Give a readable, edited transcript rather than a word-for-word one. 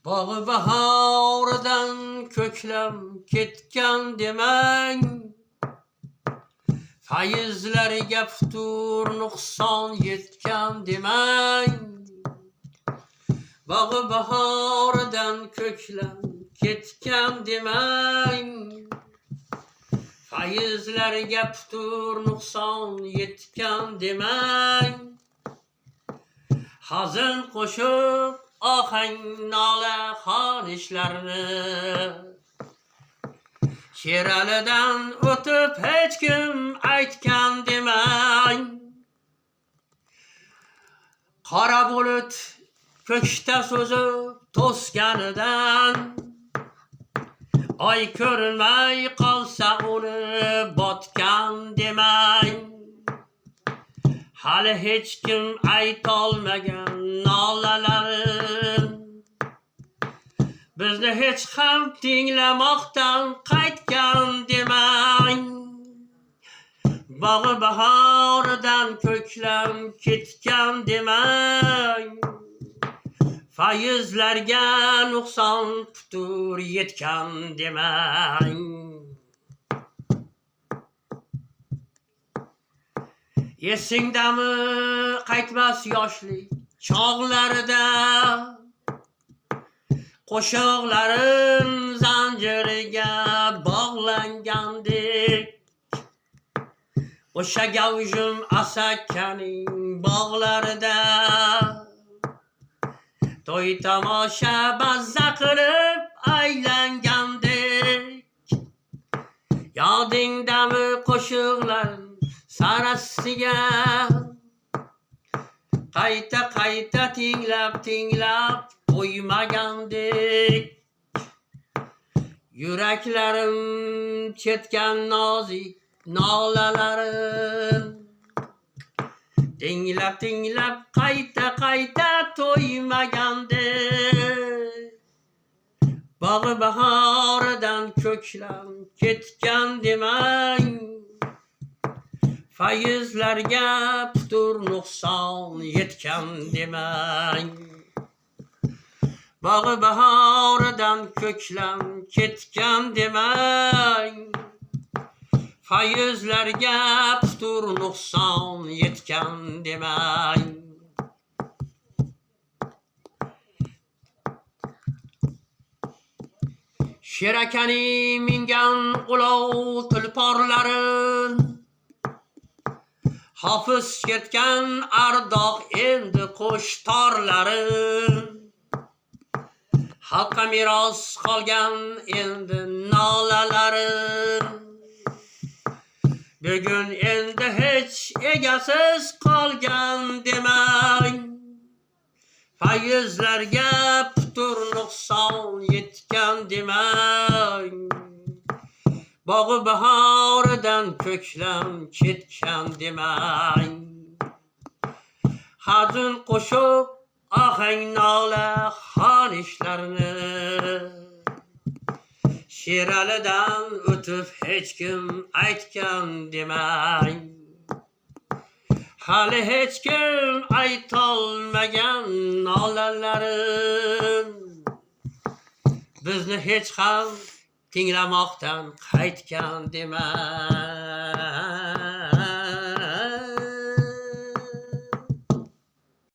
Bog'i bahoridan ko'klam ketgan demang, fayzlariga putur nuqson yetgan demang. Bog'i bahoridan ko'klam ketgan demang, fayzlariga putur nuqson yetgan demang. Hazin qo'shiq, ohang, nola xonishlarni Sheralidan o'tib hech kim aytgan demang. Qora bulut ko'kda suzib to'sganidan, oy ko'rinmay qolsa uni botgan demang. Hali hech kim aytolmagan nolalarim bizni hech ham tinglamoqdan qaytgan demang. Bog'i bahoridan ko'klam ketgan demang, fayzlarga nuqson putur yetgan demang. Esingdami qaytmas yoshlik chog'larida, qo'shiqlarim zanjiriga bog'langandek. O'sha gavjum asakaning bog'larida to'y tomosha mazza qilib aylangandek. Yodingdami qo'shiqlarim sarasiga qayta qayta tinglab tinglab to'ymagandek. Yuraklarim chetgan nozik nolalarim tinglab tinglab qayta qayta to'ymagandek. Bog'i bahoridan ko'klam ketgan demang, fayzlarga putur nuqson yetgan demang. Bog'i bahoridan ko'klam ketgan demang, fayzlarga putur nuqson yetgan demang. Sherakaning mingan ulov tulporlari, Hofiz chertgan ardoq endi qo'sh torlari, xalqqa meros qolgan endi nolalari. Bugun endi hech egasiz qolgan demang, fayzlarga putur nuqson yetgan demang. Bog'i bahoridan ko'klam ketgan demang. Hazin qo'shiq, ohang, nola xonishlarni Sheralidan o'tib hech kim aytgan demang. Hali hech kim aytolmagan nolalarim bizni hech ham tinglamoqdan qaytgan demang.